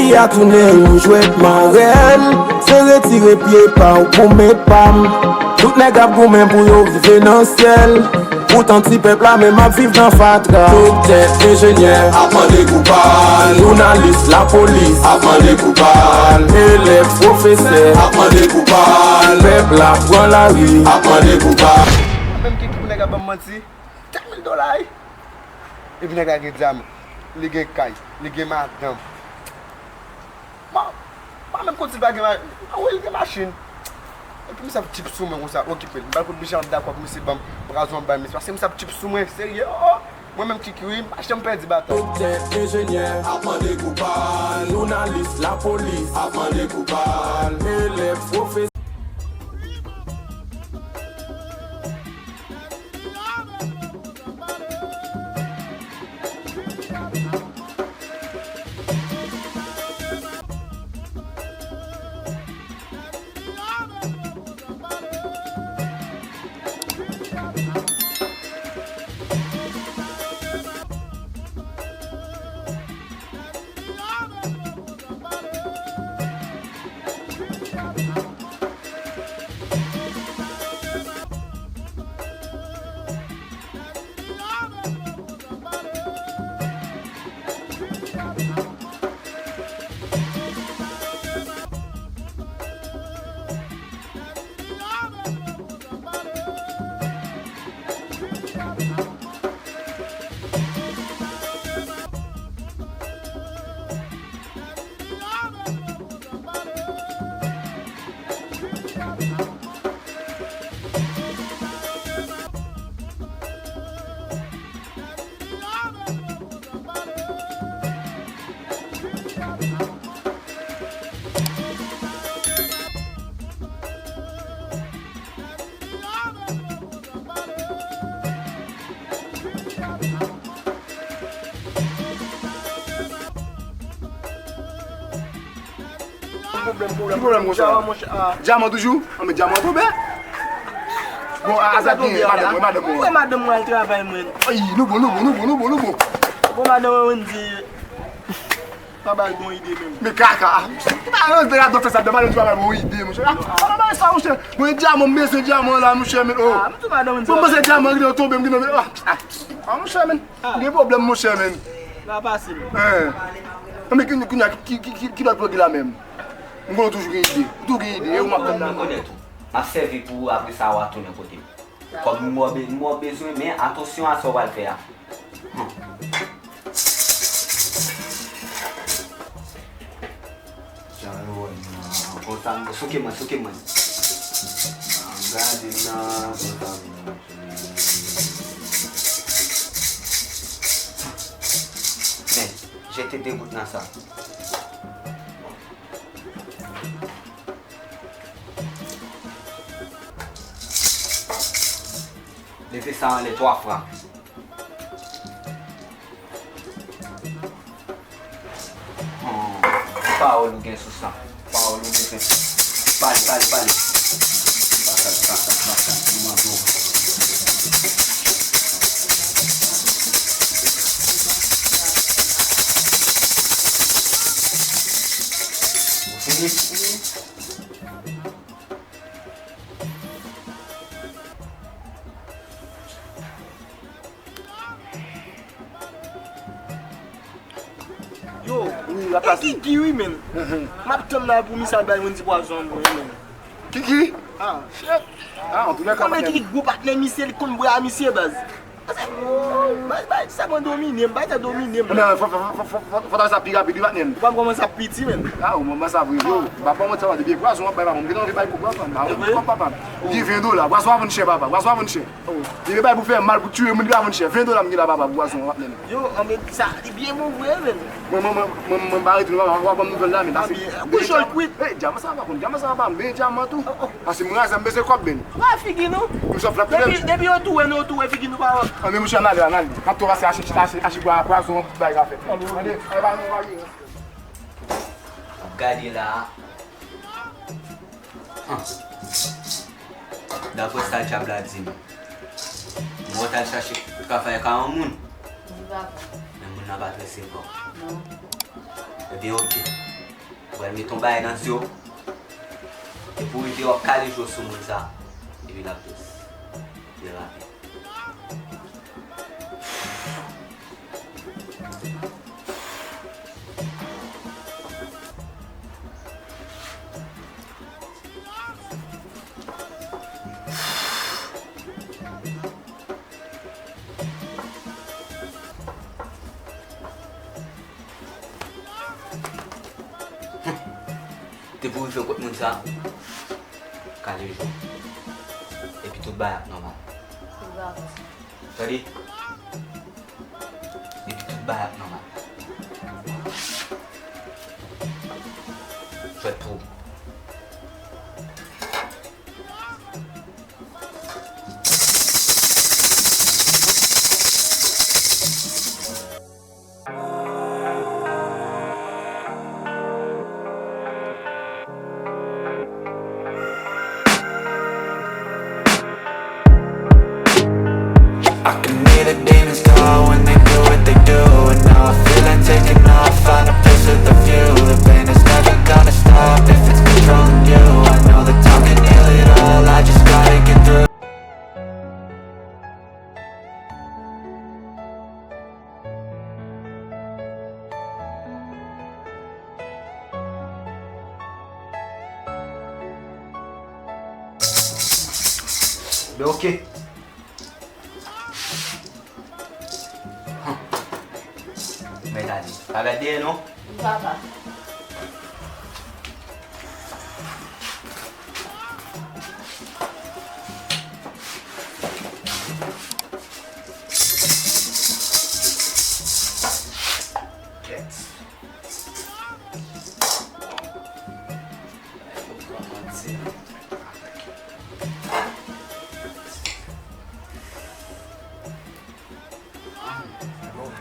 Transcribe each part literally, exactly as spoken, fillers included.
Peyi a tounen yon jwèt marèl, se retire pye pa w pou met pa m. Tout nèg ap goumen pou yo rive nan syèl. Poutan ti pèp la menm ap viv nan fatra. Doktè, enjenyè ap mande kou pa l. Jounalis, lapolis ap mande kou pa l. Elèv, pwofesè ap mande kou pa l. Pèp la pran lari ap mande kou pa l. Menm ki pou nèg ap ban m manti. Kat mil dola wi. Epi nèg la gen dyaman, li gen kay, li gen madanm. Bon, pa menm konn si l pa gen ma-, a wi, li gen machin. Epi misye ap tchip sou mwen konsa, okipe l. M pral kot misye, m ap dakò pou misye ban m, prazon ap bay misye. Paske misye ap tchip sou mwen, serye, o, o. Mwen menm Kiki wi, m pa janm pèdi batay. Doktè, enjenyè ap mande kou pa l. Jounalis, lapolis ap mande kou pa l. Elèv, pwofesè. Ki pwoblèm konsa? Dyaman toujou? Anben dyaman tonbe. Bon, a, a sa gen madanm mwen, madanm mwen. Mwen madanm mwen al travay mwen. Ay, nou bon, nou bon, nou bon, nou bon, nou bon. Bon, madanm mwen di, pa ba l bon ide menm. Men kaka. Ki pa rann de radòt sa, de madanm di pa ba l bon ide, monchè. A, pa ba l sa, monchè. Bon, e dyaman, m bezwen dyaman la, monchè, men, o. A, m tou madanm mwen di. Bon, m panse dyaman ki tonbe, m gen nan, a, a, a, monchè, men. M gen pwoblèm, monchè, men. La pase, men. Hein. Anben, kounye a, ki, ki, ki, ki lòt pwoblèm la menm? M konnen w toujou gen ide. Ou toujou gen ide. E ou m ap tann la. Rekonèt ou. M ap sèvi pou ou, apre sa, w a tounen kote m. Kòm m wè w be-, m wè w bezwen, men atansyon a sa w pral fè a. Hmm. Jan yo wè m nan, konsa m, souke mwen, souke mwen. An gade nan, konsa m. Men, jete de gout nan sa. Leve sa anlè twa fwa. Hmm, ki pawòl ou gen sou sa? Pawòl ou bezwen? Pale, pale, pale. Pase, pase, pase, mwen manke w. Ou fini? Yo, wi, la e pase. Kiki wi, men. M ap tann la pou misye al bay Wendy pwazon an mwen, men. Kiki? Ah, shit. Ah, an tou lè ka, patnè. Kiki gwo patnè misye, li konn bwè a misye, baz. Bay, bay, sa mwen domine m, bay sa domine m. Men, fò, fò, fò ta sa pi rapid, wi, patnè m. Ou pa kòmanse ap piti, men. Ah, ou mwen sa vre, yo. Ba pa mwen sa, depi pwazon w ap bay, pa mwen, m gen anvi bay kou pwazon, ba mwen, kòm papa. Ou gen ven dola, pwazon ap vann chè, papa, pwazon ap vann chè. Depi bay pou fè mal, pou tiye moun, li pa vann chè. Ven dola m gen la, papa, pou pwazon, patnè m. Yo, anben, sa, li byen bon vre, men. Mwen, mwen, mwen, mwen, mwen pa rete, papa, w ap ban m nouvèl la, men. Kou chòl kwit. Hey, dyaman sa pa konn, dyaman sa pa, men dyaman tou. Paske mwen razè m bezwen kòb, men. Wè figi nou. Depi, depi yo tou wè nou, yo tou wè figi nou pa wè. Anben, monchè, n ale, n ale. N ap tou pase achte, achte, achte bwa, pwazon, bay ka fèt. Anben, anben, anben. Gade la. Daprè sa dyab la di m, mwen t al chache travay ka yon moun. Wi, papa. Men moun nan pa t resevwa w. Non. Ebyen, oke. Ou pral mete yon bagay nan zye w. Epi w rive w ap kale je w sou moun sa. Epi l ap dous. Byen rapid. Depi w rive kot moun sa, kale je w. Epi tout bagay ap nòmal. Tande? Epi tout bagay ap nòmal. Jwèt pou ou. I can hear the demons call when they do what they do. And now I feel like taking off, find a place with a view. The pain is never gonna stop if it's controlling you. I know that time can heal it all, I just gotta get through. Ben, ok. Mèt ale. Pa gad dèyè non. Papa. Kèt.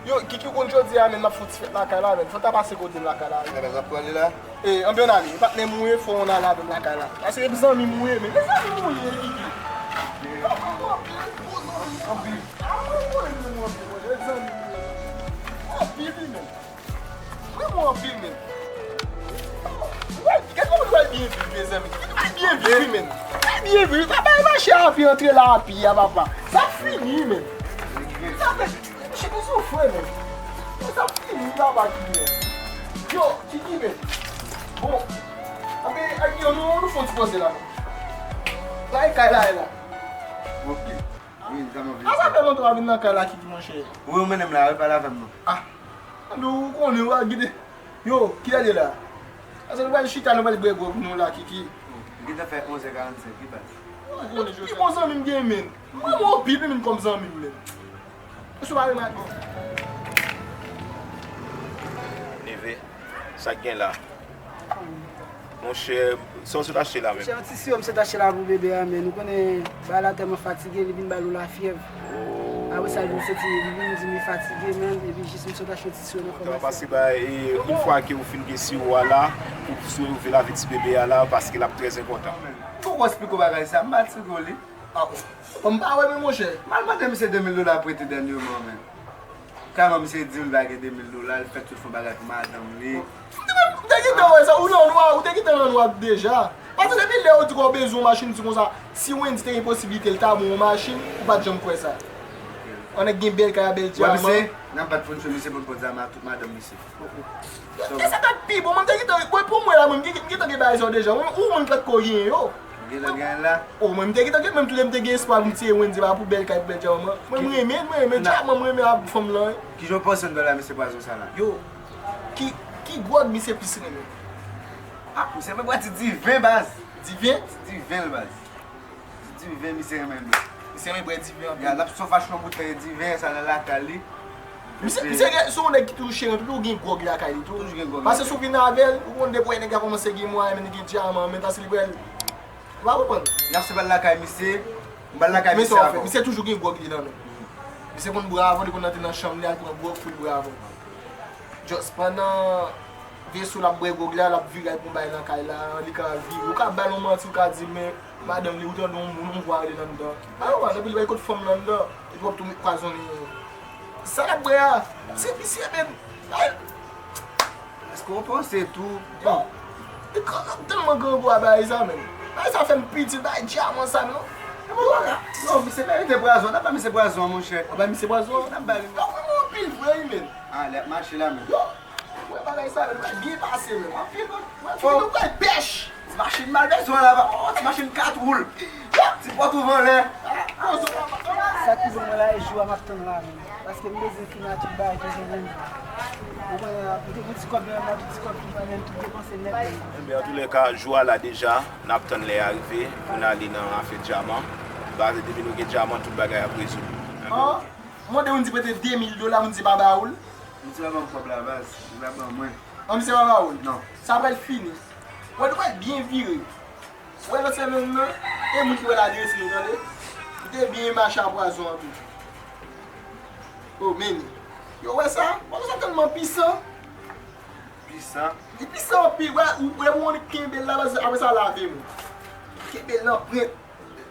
Yo, Kiki, ou konn jodi a menm m ap fè yon ti fèt lakay la menm. Fò w ta pase kote m lakay la wi. Gade, n ap prale la. E, anben n ale. Patnè m ou ye, fò w ale avè m lakay la. Paske e zanmi m ou ye menm. E zanmi m ou ye, Kiki. Anpil, gwo zanmi. Anpil. A, mwen konnen nou anpil, mwen, e zanmi m ou ye. Anpil wi menm. Mwen, mwen anpil menm. Wè, kèk moun wè byen viv, mezanmi. Wè byen viv, wi, menm. Wè byen viv. Sa bay mache api, antre la api, a papa. Sa fini, menm. Sa fè, chèche pou soufri, menm. Sa fini, papa, ki menm. Yo, Kiki, menm. Bon. Anben, ak yo, nou, nou fè yon ti poze la, menm. Sa e kay la, e la. Ok. Wi, sa mwen vle di. A, sa fè lontan w ap vin nan kay la, Kiki, monchè. Wi, ou mennen m la, wi, pale avè m non. A. Anben, ou konnen, w a gide. Yo, kilè l ye la? Paske nou pral chita, nou pral bwè gwòg nou la, Kiki. Li gentan fè onz è karannsenk, li pral. Ou konnen, Joseph. Pi bon zanmi m gen, menm. Mwen, mwen anpil, menm, kòm zanmi m, menm. Èske w pa remake? Neve, sa k gen la? Monchè, sa w sot achte la menm? Monchè, yon ti siwo m sot achte la pou bebe a, men ou konnen bagay la tèlman fatige, li vin ba Lou lafyèv. Oh. Apre sa, li vin soti, li vin di m li fatige, men, epi jis m sot achte yon ti siwo nan famasi. Paske ba, e, yon fwa ke ou fin gen siwo a la, pou, pou sove lavi ti bebe a la, paske l ap trè enpòtan. Fò w esplike w bagay sa, m pa tire w li. A, bon, m pa wè, men monchè. M al mande misye de mil dola prete dènyèman, men. Kòman misye di m l pa gen de mil dola, li fèk sot fè yon bagay pou madanm li. M te, m te gentan wè sa, ou nan nwa, ou te gentan nan nwa deja. Paske depi lè yo di w bezwen yon machin, di konsa, si Wendy te gen posiblite, l ta ba w yon machin, ou pa t janm kwè sa. Yon nèg gen bèl kay a bèl dyaman. Wè, misye, nan bat foun sou misye pou l pot zam a tout madanm misye. Sa t ap pi bon, mwen m te gentan, bon, pou mwen la, mwen, m gen, m gentan gen bagay sa yo deja. Ou, ou, mwen, m pa t ko genyen yo. Ou gentan gen la? O, mwen, m te gentan gen, menm tou lè m te gen espwa pou m tiye Wendy ba pou bèl kay, pou bèl dyaman. Mwen, m renmen, mwen renmen dyaman, mwen renmen fanm lan. Kijan w panse m dwe la, mesye pwazon sa la? Yo, ki, ki gwòg misye plis renmen? A, misye renmen bwè ti diven, baz. Diven? Ti diven, baz. Ti diven, misye renmen bwè. Misye renmen bwè diven anpil. Ya, l ap sof achte yon boutèy diven, sa nan lakay li. Misye, misye gen, se yon nèg ki toujou cheri, toujou gen gwòg lakay li tou. Toujou gen gwòg lakay. Paske si w vin avè l, ou konn depi w wè nèg la kòmanse gen mwayen, men li gen dyaman, men paske li pral Ou pa konprann? N ap sot al lakay misye, m pral lakay misye avan. Men sa w fè, misye toujou gen gwòg li nan men. Misye konn bwè avan, li konn antre nan chanm li, al pran gwòg pou l bwè avan. Just pandan veso l ap bwè gwòg la, l ap vire al pran bagay nan kay la, li ka vire. Ou ka ba l yon manti, ou ka di, men madanm li, ou tande yon moun, yon vwa rele nan anndan. A, w a, depi li wè kot fanm nan anndan, epi w ap tou met pwazonnen. Sa l ap bwè a, se misye menm. Èske w panse tou? Bon. Kòman tèlman grangou a bagay sa menm? Bagay sa fè m piti, bagay dyaman sa non. E bon, non, misye merite pwazon, n ap bay misye pwazon, monchè. Ou bay misye pwazon? N ap bay li. Yo, kòman anpil vre wi menm. Ah, lè ap mache la menm. Yo, wè bagay sa menm, bagay byen pase menm. Anpil, bon. Wè, fini nou pral pèch. Ti machin mal bezwen la, oh, ti machin kat wou. Ti pòt ouvan lè. Sa ki bon mwen la, e jou a m ap tann la menm. Paske m bezwen fini ak tout bagay ke m gen pou m fè. Ou konnen, m te gen ti kòb nan men, tout ti kòb ki vini, m tout depanse nèt menm. Enben, antoulèka, jou a la deja, n ap tann lè a rive pou n ale nan afè dyaman. Paske depi nou gen dyaman, tout bagay ap rezoud. An, mande moun di prete de mil dola, moun di pa ba ou l. Misye pa ban m kòb la, baz. Li pa ban mwen. An, misye pa ba ou l? Non. Sa pral fini. Wè, nou pral byen vire. Wè lòt semèn nan, e moun ki pral adrese nou, tande? Li te byen mache a pwazon an tou. Oh, men. Yo, wè sa? Wè sa tèlman pisan. Pisan? Li pisan anpil. Wè, ou, wè pou w kenbe l la, apre sa lave m. Kenbe l nan prent.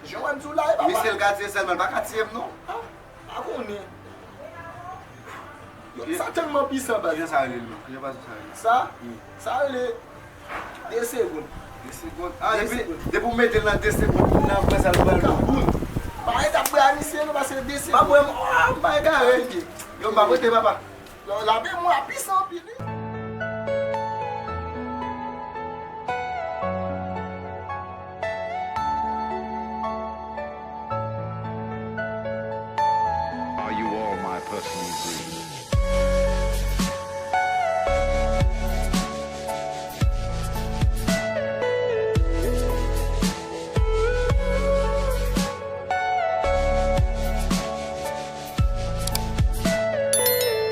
Jan w wè m di w la, e papa. Misye l ka tiye sèlman, l pa ka tiye m non. Ah. Pa konnen. Yo, sa tèlman pisan, baz. Kijan sa rele l menm? Kijan pwazon sa rele? Sa? Wi. Sa rele de segonn. De segonn? Ah, depi, depi w mete l nan de segonn, moun nan ap wè sa l pral kaboum. Pa ret ap bwè a misye non, paske de segonn. Pa bwè m, ah, m pa egare. Yo, m pa prete, papa. Yo, lave m la pisan anpil wi. Are you all my personal dreams?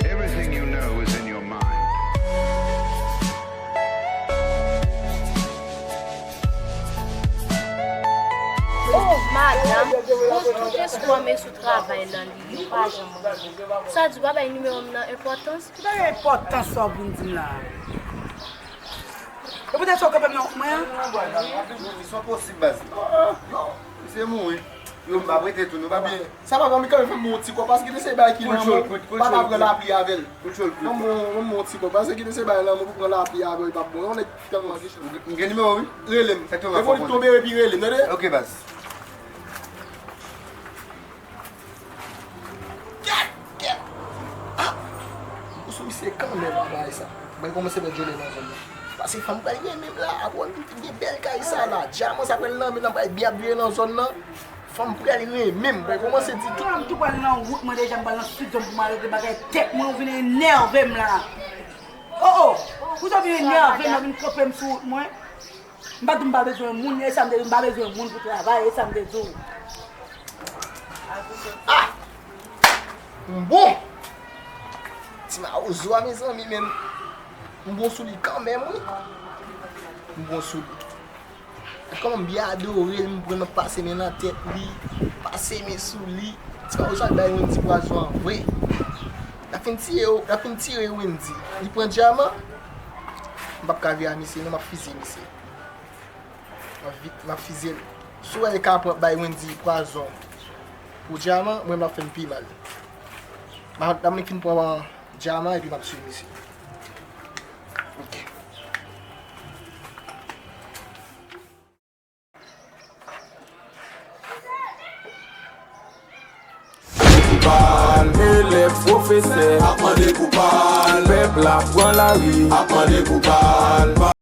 Everything you know is in your mind. Oh, madanm, bon, tout espwa m sou travay lan li, li pa janm rele. Sa di w pa bay nimewo m nan enpòtans? Ki bagay enpòtans sa w vin di m la? E poutèt sa w kanpe m nan wout mwen an? Misyon posib, baz. Misye mouri. Yo, m pa prete tou, nou pa byen. Sa pa pran, men kanmenm fè m yon ti kòb, paske gen de seri bagay ki lanmou, pa ka pran lapli avè l. Ban m yon, ban m yon ti kòb, paske gen de seri bagay lanmou pou pran lapli avè l, e pa bon. Yon nèg tèlman gen chans. M gen nimewo, wi. Rele m. Depi w tonbe, epi rele m, tande? Ok, baz. Kèt, kèt. Ah! Ou sou misye kanmenm a bagay sa. Mwen kòmanse wè djòlè nan zòn nan. Paske fanm pral renmen m la, apre m vin gen bèl kay sa la. Dyaman sa pral nan men nan pral byen ap vire nan zòn nan. Fanm pral renmen m. Mwen kòmanse di tout. Fanm tou pral nan wout mwen deja, m pral nan sud zòn pou m al regle bagay tèt mwen, ou vin enève m la. Oh, oh! Pou sa w vin enève m la, vin kanpe m sou wout mwen. M pa t di w m pa bezwen moun, e sa m te di w, m pa bezwen moun pou travay, e sa m te di w. Ah! M bon! Ti mawozo a, mezanmi, men m bon sou li kanmenm, wi. M bon sou li. Kòman m byen adore l, m pran m ap pase men nan tèt li, pase men sou li. Ti mawozo a bay Wendy pwazon an vre. L ap fin tiye, l ap fin tire Wendy. Li pran dyaman. M p ap ka viv a misye, non, m ap fizye misye. M ap vi-, m ap fizye l. Si w wè l ka pran bay Wendy pwazon pou dyaman, mwen m ap fè m pi mal. M ap, m ap fin pran dyaman epi m ap tiye misye. Ok. Kou pa l, elèv, pwofesè ap mande kou pa l. Pèp la pran lari, ap mande kou pa l.